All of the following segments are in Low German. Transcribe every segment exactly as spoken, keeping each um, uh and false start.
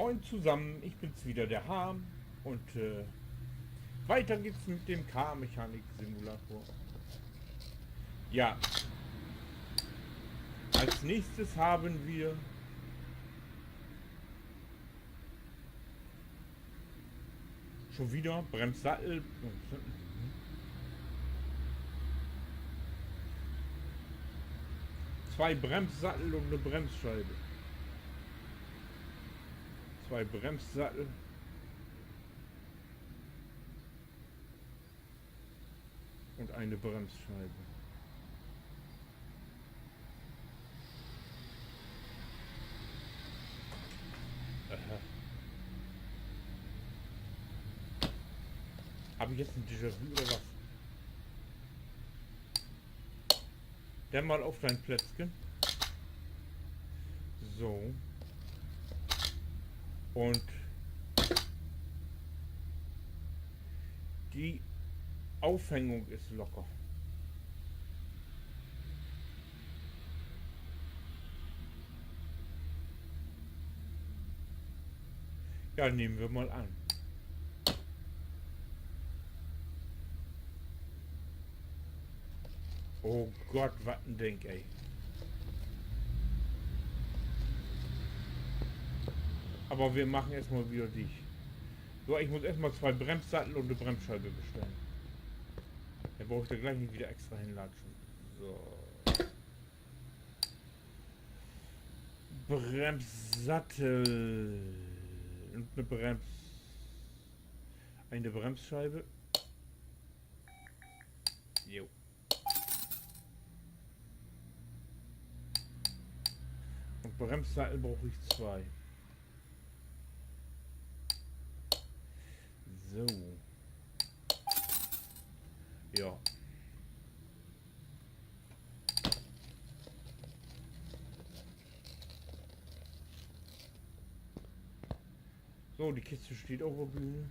Moin zusammen, ich bin's wieder, der Harm. Und äh, weiter geht's mit dem Carmechanik-Simulator. Ja, als nächstes haben wir schon wieder Bremssattel. Zwei Bremssattel und eine Bremsscheibe. Zwei Bremssattel und eine Bremsscheibe. Aha. Hab ich jetzt ein Déjà-vu oder was? Dann mal auf dein Plätzchen. So. Und die Aufhängung ist locker. Ja, nehmen wir mal an. Oh Gott, wat en Ding, ey. Aber wir machen erstmal wieder dich. So, ich muss erstmal zwei Bremssattel und eine Bremsscheibe bestellen. Dann brauche ich da gleich nicht wieder extra hinlatschen. So. Bremssattel und eine Brems-, eine Bremsscheibe. Jo. Und Bremssattel brauche ich zwei. So. Ja. So, die Kiste steht auf der Bühne.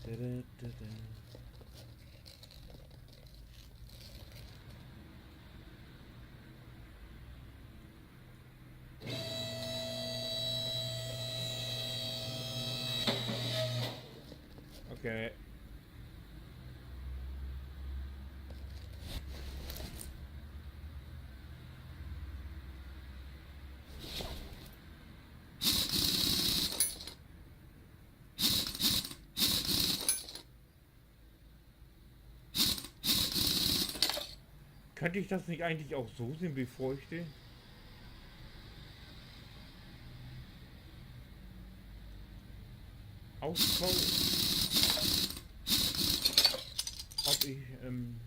Da, da, da, da. Okay. Könnte ich das nicht eigentlich auch so sehen, bevor ich den Ausbau, ob ich, ähm,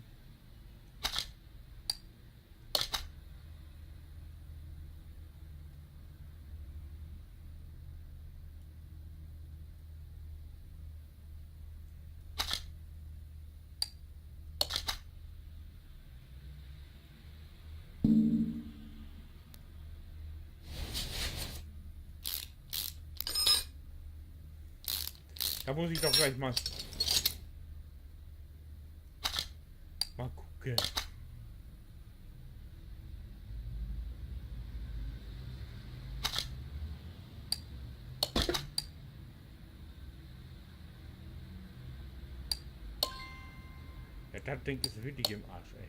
Da muss ich doch gleich mal, mal gucken. Ja, dat Ding is wirklich im Arsch, ey.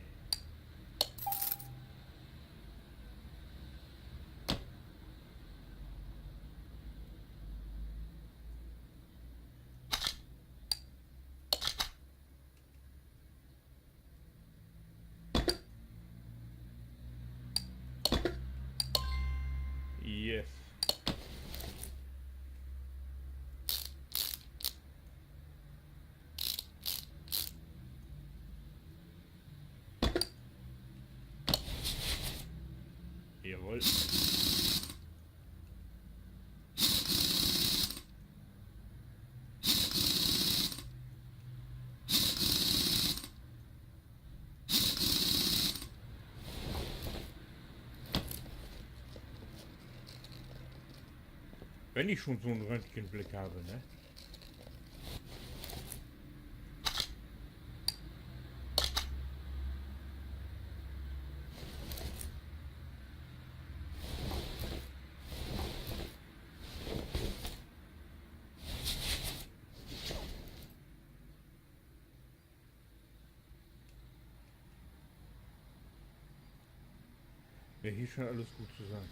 Yes. Jawohl. Wenn ich schon so einen Röntgenblick habe, ne? Ja, hier scheint alles gut zu sein.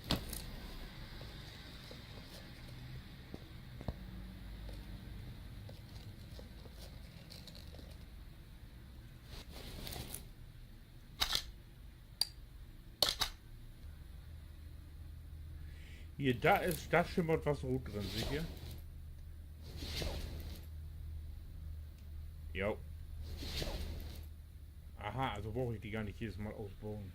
Hier, da is, da schimmert wat root drin, seht ji? Jo. Aha, also bruuk ik de gor nich jedes Mal ausbauen.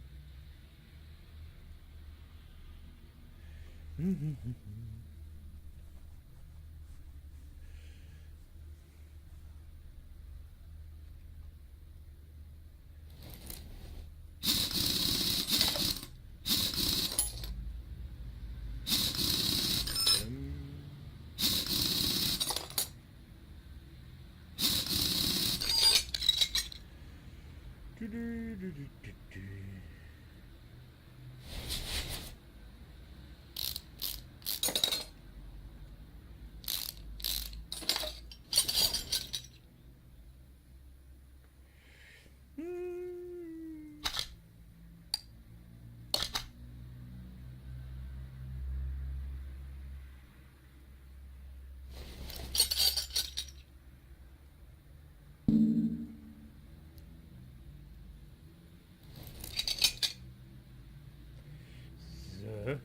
So.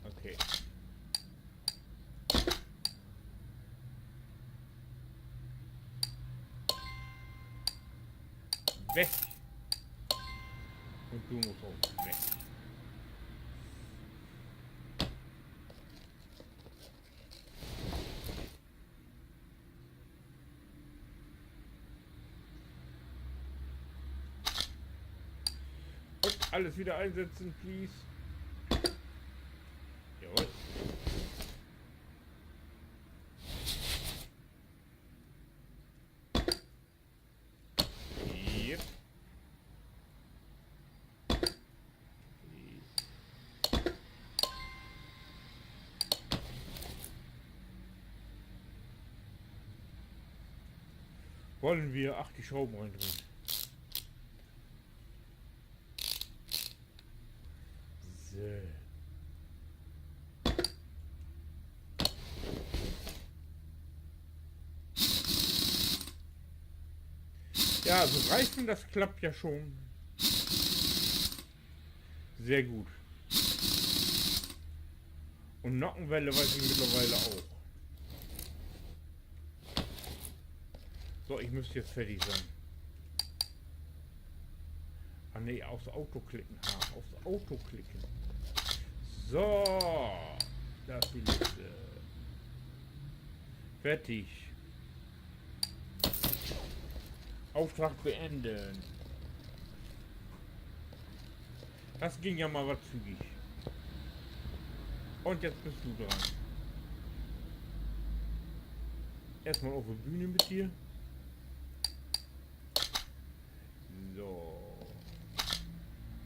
Okay. Weg. Un du musst ok weg. Un alles wieder einsetzen, please. Jawoll. Yep. Wollen wir, ach, de Schrauben reindrehen. So. Ja, also Reifen, das klappt ja schon. Sehr gut. Un Nockenwelle weiß ich mittlerweile ok. So, ich müsst jetzt fertig sein. Ah, nee, aufs Auto klicken. Ah, aufs Auto klicken. So, das is de letzte. Fertig. Auftrag beenden. Das ging ja mal wat zügig. Un jetzt büst du dran. Eerstmal op de Bühne mit dir. So.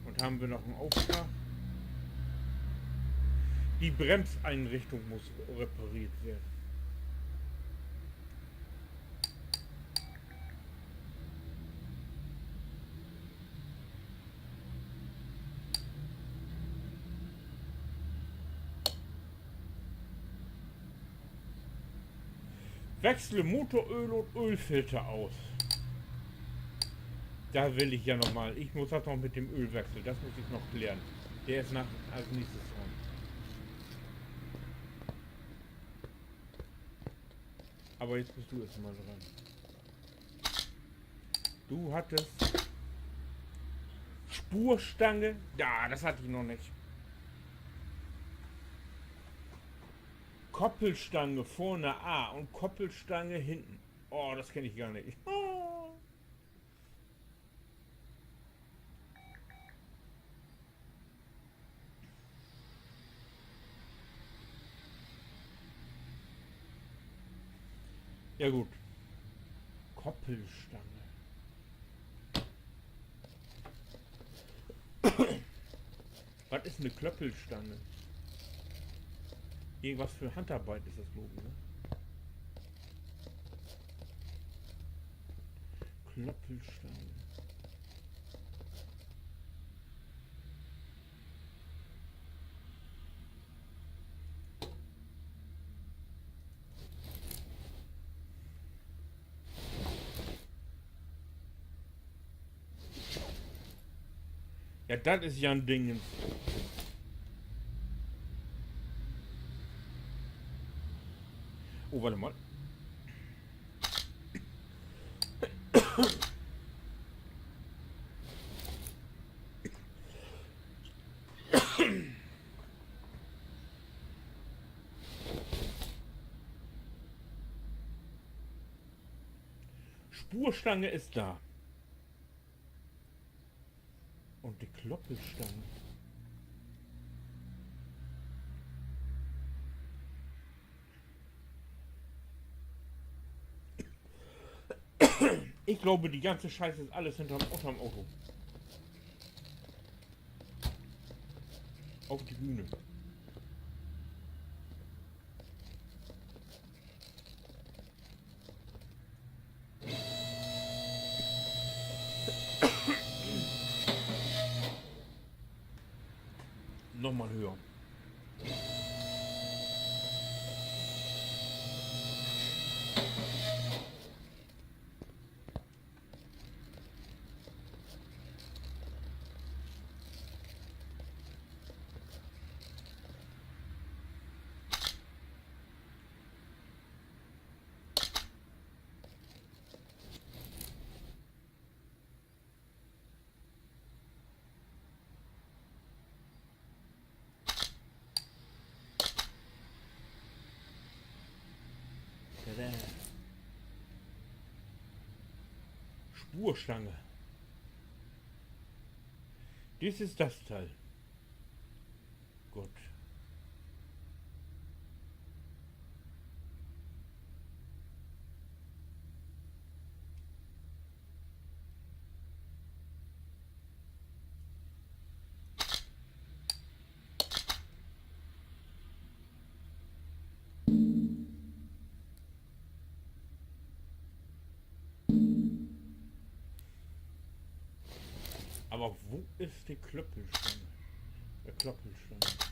Un hebbt wi noch en Opdrag? Die Bremseinrichtung muss repariert werden. Wechsle Motoröl und Ölfilter aus. Da will ich ja noch mal, ich muss das noch mit dem Ölwechsel, das muss ich noch klären. Der ist nach, als nächstes dran. Aber jetzt bist du erst mal dran. Du hattest Spurstange. Ja, das hatte ich noch nicht. Koppelstange vorne A und Koppelstange hinten. Oh, das kenn ich gar nicht. Ja, gut. Koppelstange. Wat is 'ne Klöppelstange? Irgendwas för Handarbeit is dat, glööv ik, ne? Klöppelstange. Dat is ja en Ding. Oh, wart mal. Spoorstange is dor. Un de Kloppelstange. Ik glööv, de ganze Scheiß is allens ünnerm, ünnerm Auto. Op de Bühn. Nochmal höher. Tada. Spoorstange. Dit is dat Deel. Goot. Aver wo is de Klöppelstange? De Klöppelstange.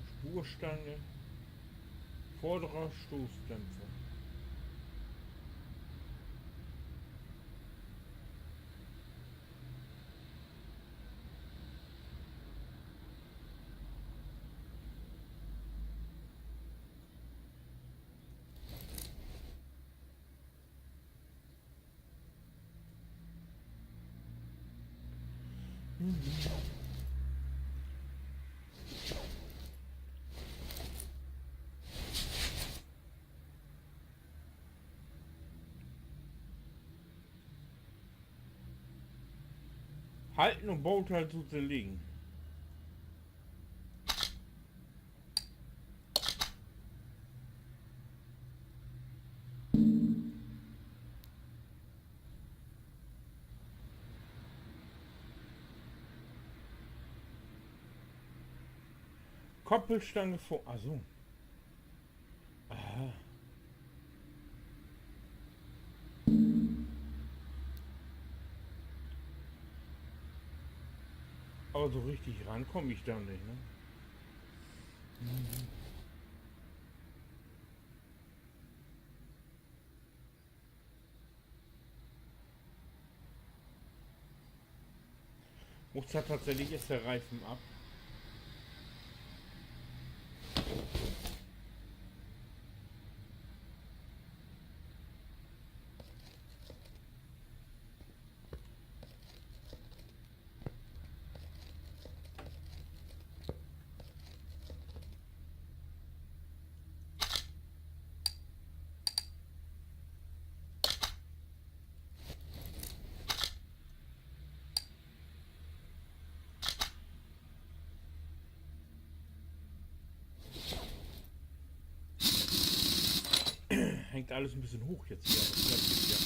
Spoorstange. Vordere Stoßdämpfer. Halten un Bauteil to zerlegen. Koppelstange vör, also. Aha. Aver so richtig ran kaam ik dor nich, ne? Mutt dat tatsächlich, is de Reifen af? Hangt allens en beten hooch nu hier, aver dat geiht ja.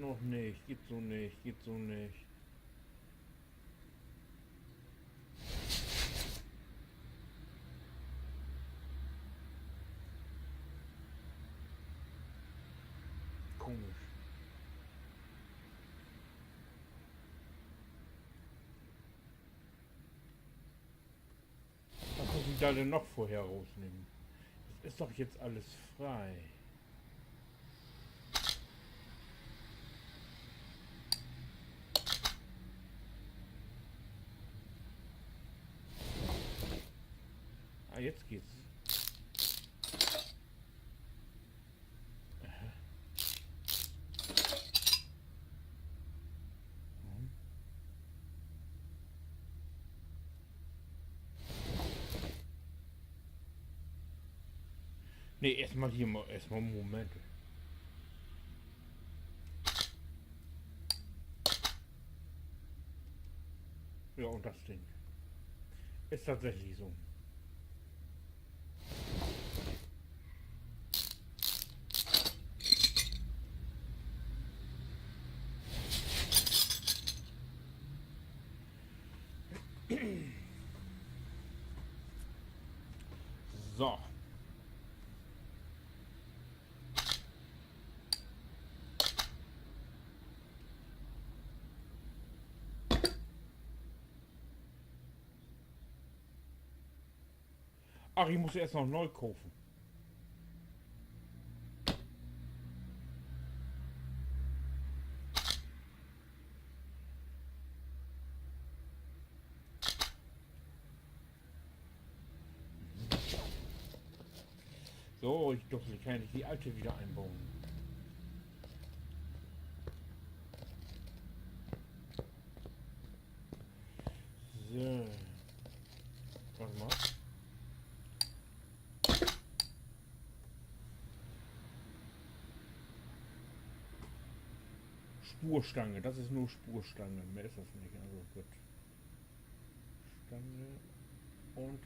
Noch nich, geiht so nich, geiht so nich. Komisch. Wat mutt ik dor denn noch vörher rutnehmen? Dat is doch jetzt allens free. Ah, jetzt geht's. Aha. Hm. Nee, eerstmal hier mal, eerstmal Moment. Ja, un dat Ding is tatsächlich so. So. Ach, ik mutt eerst noch nee kopen. So, ik doch, ik kann nich de alte wedder inboen. So. Wacht mal. Spoorstange, dat is nu Spoorstange. Mehr is dat nich, also goot. Stange un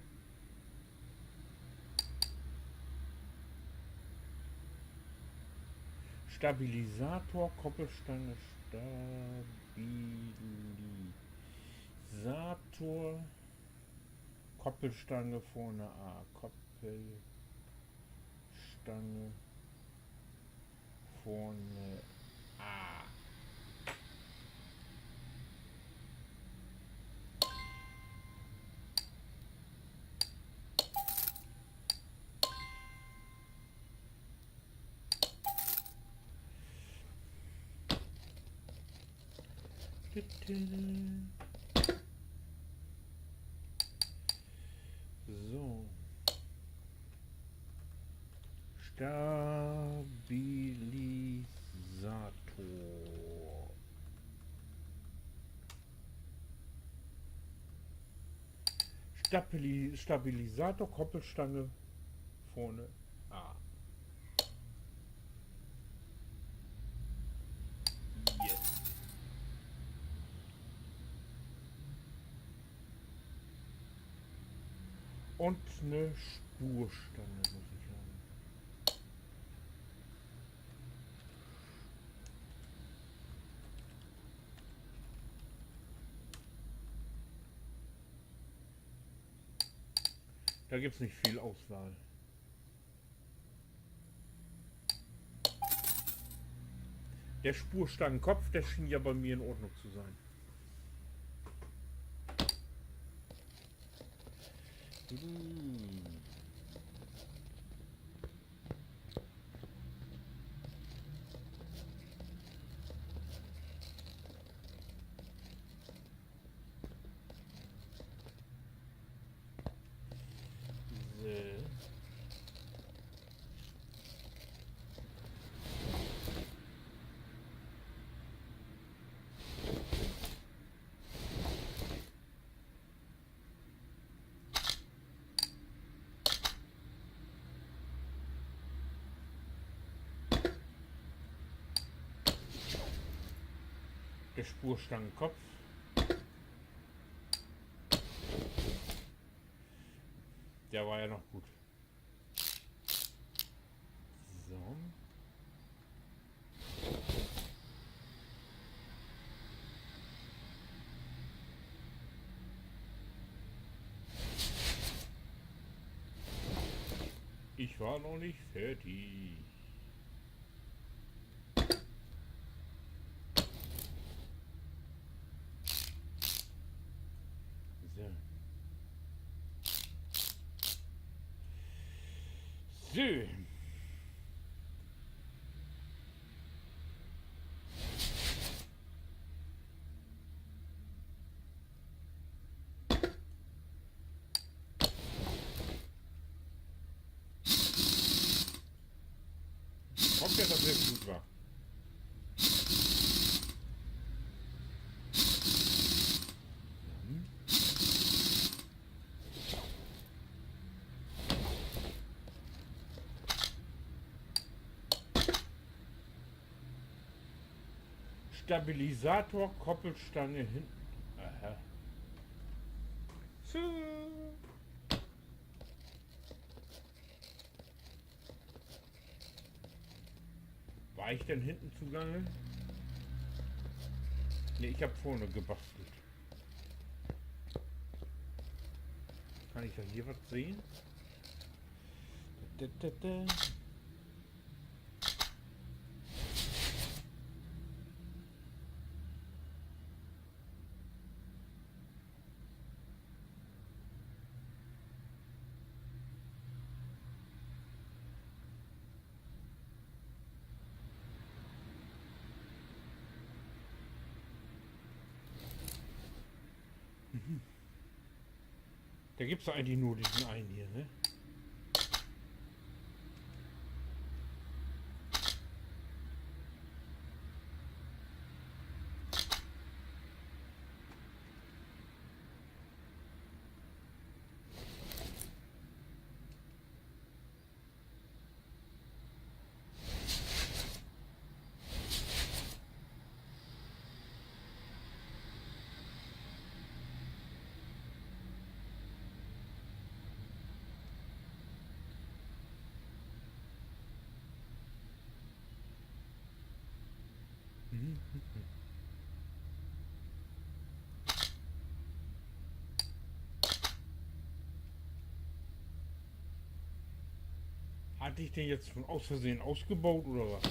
Stabilisator, Koppelstange, Stabilisator, Koppelstange vörne A, Koppelstange vörne A. So. Stabilisator. Stabili-, Stabilisator, Koppelstange vörne A. Yes. Un 'ne Spoorstange mutt ik hebben. Dor gifft dat nich veel Auswahl. De Spoorstangenkopf, de schient ja bi mi in Ordnung to ween. So. De Spoorstangenkopf. De weer ja noch goot. So. Ich war noch nicht fertig. So. So. Hoffe, dat dat wirklich goot weer. Stabilisator, Koppelstange hinten. Aha. So. War ich denn hinten zugange? Nee, ich hab vorne gebastelt. Kann ich denn hier wat sehn? Da, da, da, da. Da gibt's doch eigentlich nur diesen einen hier, ne? Hatte ich den jetzt von aus Versehen ausgebaut oder was?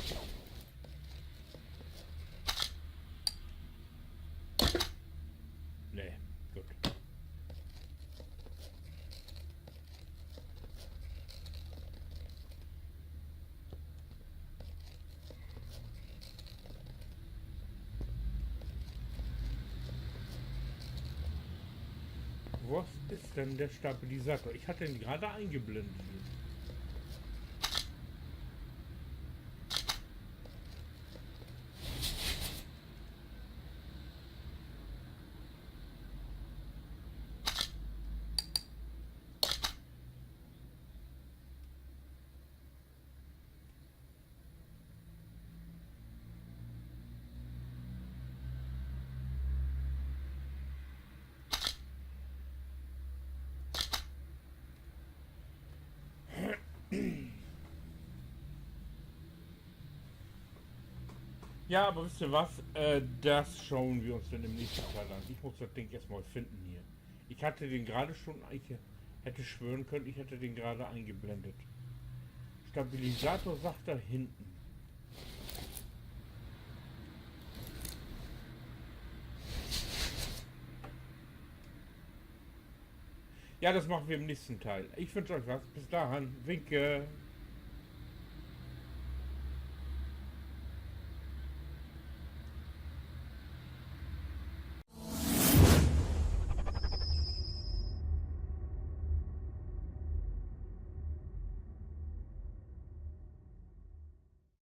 Nee, gut. Was ist denn der Stabilisator? Ich hatte ihn gerade eingeblendet. Ja, aber wisst ihr was? Äh, das schauen wir uns dann im nächsten Teil an. Ich muss das Ding erstmal finden hier. Ich hatte den gerade schon, ich hätte schwören können, ich hätte den gerade eingeblendet. Stabilisator sagt da hinten. Ja, das machen wir im nächsten Teil. Ich wünsche euch was. Bis dahin. Winke.